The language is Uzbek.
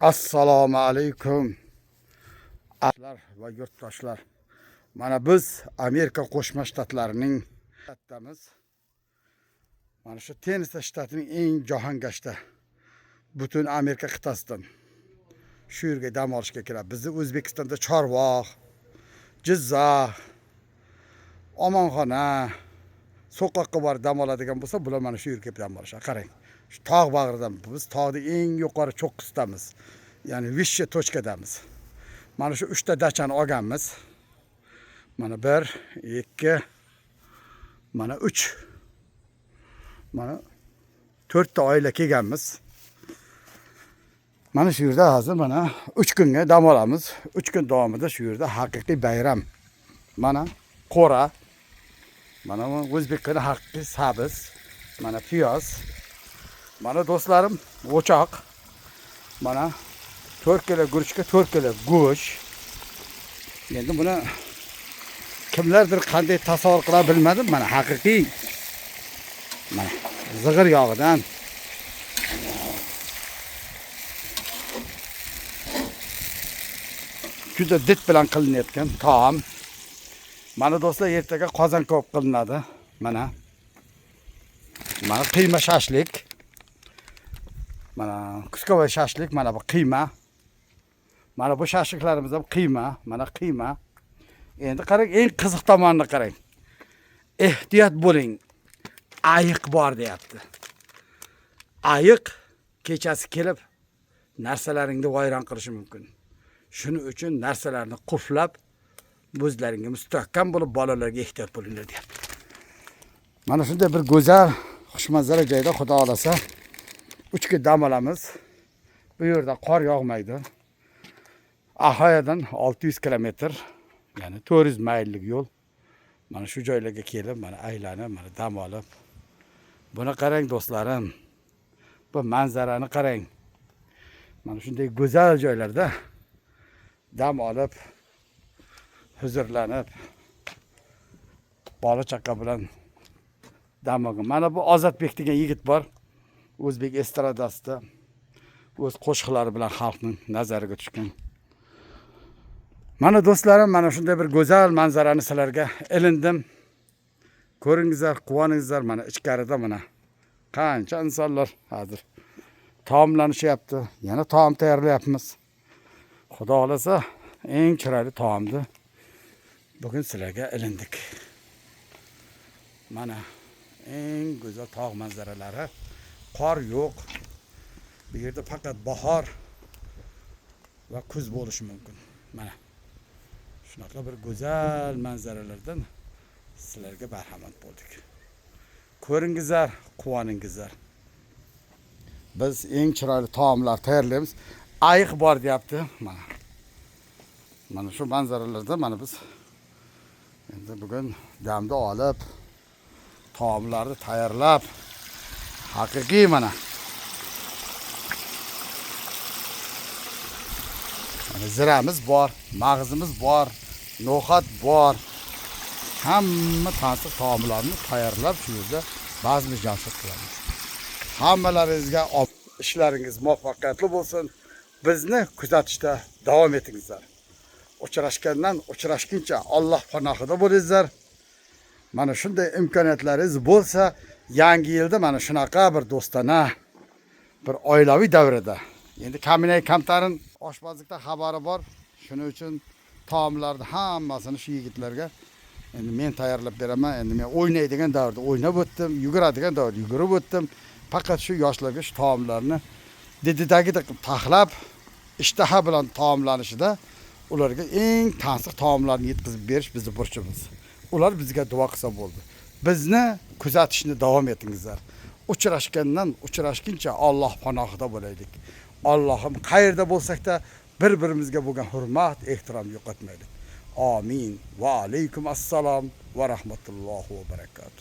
Assalomu alaykum azizlar va yurtdoshlar. Mana biz Amerika Qo'shma Shtatlarining shtatdamiz. Mana shu Tennessee shtatining eng jahongashta butun Amerika qit'asidan shu yerga dam olishga keladi. Bizni O'zbekistonda Chorvoq, Jizzax, Omonxona, so'qoqqa borib dam oladigan bo'lsa, bular mana shu yerga kelib dam olishadi. Qarang, shu tog' bag'ridan biz tog'ning eng yuqori cho'qqisidamiz. Ya'ni высшая точка damiz. Mana shu 3 ta dachani olganmiz. Mana 1, 2, mana 3. Mana 4 ta oila kelganmiz. Mana shu yerda hozir mana 3 kunga dam olamiz. 3 kun davomida shu yerda haqiqiy bayram. Mana qo'ra, mana bu o'zbekning haqiqiy sabz, mana piyoz, mana do'stlarim o'choq, mana 4 kilo guruchga 4 kilo go'sht. Endi buni kimlardir qanday tasavvur qila bilmadim. Mana haqiqiy mana zig'ir yog'idan juda did bilan qilinayotgan taom. Mana do'stlar, ertaga qozon ko'p qilinadi. Mana mana qiyma shashlik. Mana kuskovoy shashlik, mana bu qiyma. Mana bu shashliklarimiz ham qiyma, mana qiyma. Endi qarang, eng qiziq tomonini qarang. Ehtiyot bo'ling. Ayiq bor deyapti. Ayiq kechasi kelib narsalaringni vayron qilishi mumkin. Shuning uchun narsalarni qulflab, o'zlaringga mustahkam bo'lib, bolalarga ehtiyot bo'linglar deyapti. Mana shunday bir go'zal, xushmanzara joyda Xudo xolasa 3 kun dam olamiz. Bu yerda qor yog'maydi. Ahayadan 600 kilometr, ya'ni 400 mayllik yo'l. Mana shu joylarga kelib, mana aylanib, mana dam olib. Buni qarang do'stlarim. Bu manzarani qarang. Mana shunday go'zal joylarda dam olib, huzurlanib, bola chaqa bilan dam olgan. Mana bu Ozodbek degan yigit bor. O'zbek estradasida o'z qo'shiqlari bilan xalqning nazariga tushgan. Mana do'stlarim, mana shunday bir go'zal manzarani sizlarga ilindim. Ko'ringizlar, quvoningizlar. Mana ichkarida mana qancha insonlar hozir taomlanishyapti. Yana taom tayyorlayapmiz. Xudo xolasa eng chiroyli taomni bugun sizlarga ilindik. Mana eng go'zal tog' manzaralari. Qor yo'q. Bu yerda faqat bahor va kuz bo'lishi mumkin. Mana shunaqa bir go'zal manzaralardan sizlarga bahramand bo'ldik. Ko'ringizlar, quvoningizlar. Biz eng chiroyli taomlar tayyorlaymiz. Ayiq bor deyapti. Mana. Mana shu manzaralarda mana biz endi bugun damni olib, taomlarni tayyorlab, haqiqiy mana. Mana ziramiz bor, mag'zimiz bor, no'xat bor. Hamma tansiq taomlarni tayyorlab shu yerda bazmi jamshid qilamiz. Hammalaringizga ishlaringiz muvaffaqiyatli bo'lsin. Bizni kuzatishda davom etingizlar. Uchrashgandan uchrashguncha Alloh panohida bo'lingizlar. Mana shunday imkoniyatlaringiz bo'lsa, yangi yilda mana shunaqa bir do'stona, bir oilaviy davrada. Endi kaminay kamtarin oshpazlikda xabari bor. Shuning uchun taomlarni hammasini shu yigitlarga endi men tayyorlab beraman. Endi men o'ynaydigan davrda o'ynab o'tdim, yuguradigan davrda yugurib o'tdim. Faqat shu yoshlarga shu taomlarni dididagidek qilib taxlab, ishtaha bilan taomlanishida ularga eng tansiq taomlarni yetkazib berish bizni burchimiz. Ular bizga duo qilsa bo'ldi. Bizni kuzatishni davom etingizlar. Uchrashgandan uchrashguncha Alloh panohida bo'laylik. Allohim qayerda bo'lsak-da bir-birimizga bo'lgan hurmat, ehtirom yo'qotmaylik. Amin. Va alaykum assalom va rahmatullohi va barakatuh.